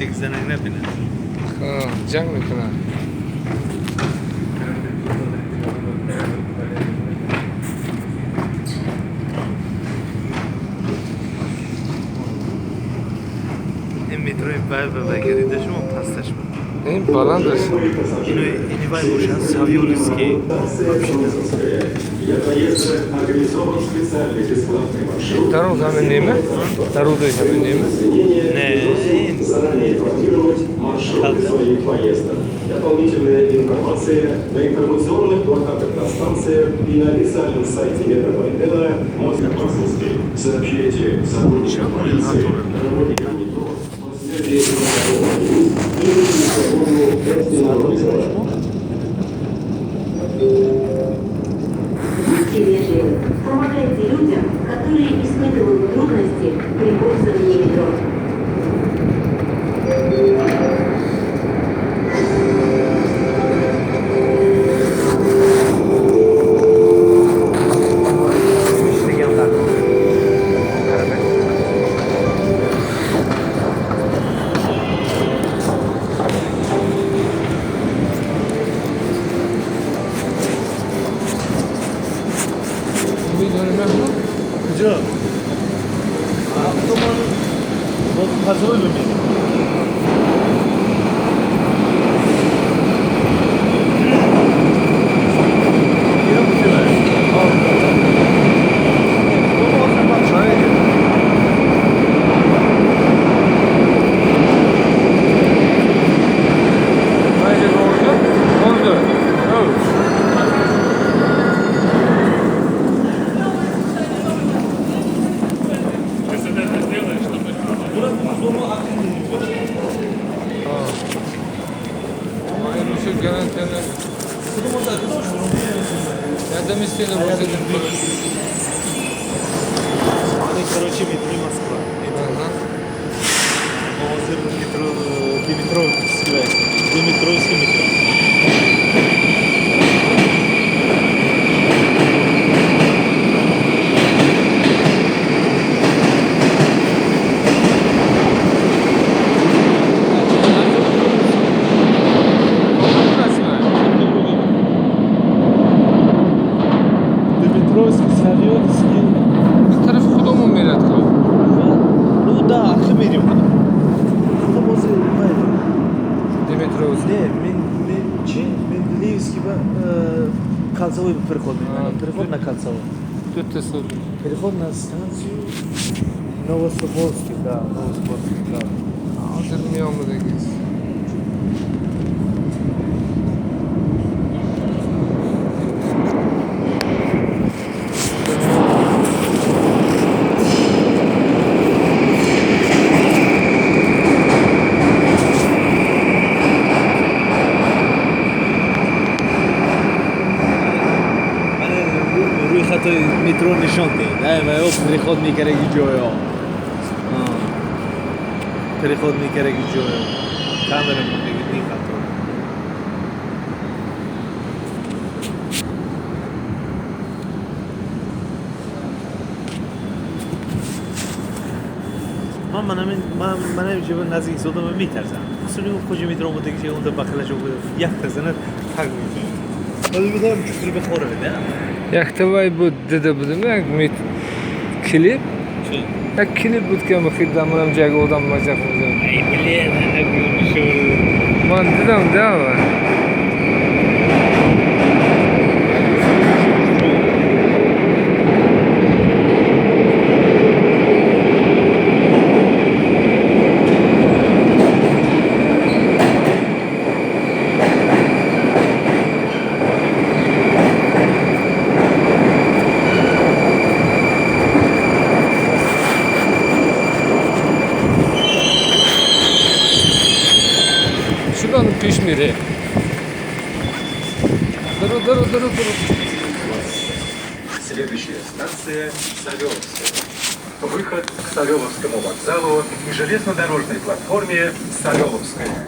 Пуштик занак набинад. Ҷанг мекунад. Ин метрои вай ва вай гирида шумо пасташ буд. Ин баланд аст. Ино ини вай бошад, Савёловский. Для проезда организован специальный бесплатный маршрут. Даруз ҳамин нема? Дарузаи ҳамин нема? Не, ин Заранее планировать маршруты своих поездок. Дополнительная информация на информационных плакатах на станциях и на официальном сайте метрополитена Москва. Сообщайте сотрудникам полиции, работникам метро о связи с или телефону экстренного вызова. Будьте вежливы, помогайте людям, которые испытывают трудности при пользовании метро. Ishlagan darkor. Qarabak. Медонӣ, Маҳмуд? Куҷо? Автоман кольцевой бимерем. Иро куҷо? Майже болду? Болду. Оу. Ин шуд гарантияна. Ядам истеда бошад. Короче, метро Москва. Ҳозир метро Димитровский, Димитровский метро. Дмитровский, Савёловский. Тарафи худомон мерад ко. Ну да, ахи мерим. Худом ҳозир вай. Димитровский. Не, мен мен чи? Менделеевский ба кольцевой переход мекунам. Переход на кольцевой. Дута суд. Переход на станцию Новосибирский, да, Новосибирский, да. Ҳозир меомадагист. Мана рӯи хатои метро нишон дед. Ай ва ё переход мекараги ҷоё. Переход мекараги ҷоё. Камера мондаги ни хато. Ман манамин ман манам ҷиба наздик истодам метарсам. Хусусан куҷо метро омадаги ҷо онда бахилашо як тазанад так мешавад. Ҳозир медонам чуқур бихора да. Якта вай буд, дида будем, як клип. Як клип буд ки ама хидамунам ҷаг одам маҷақ мезанад. Ай, блин, ана гӯшур. Ман дидам да. Шудан пеш мере. Дару, дару, дару, дару. Следующая станция Савеловская. Выход к Савеловскому вокзалу и железнодорожной платформе Савеловская.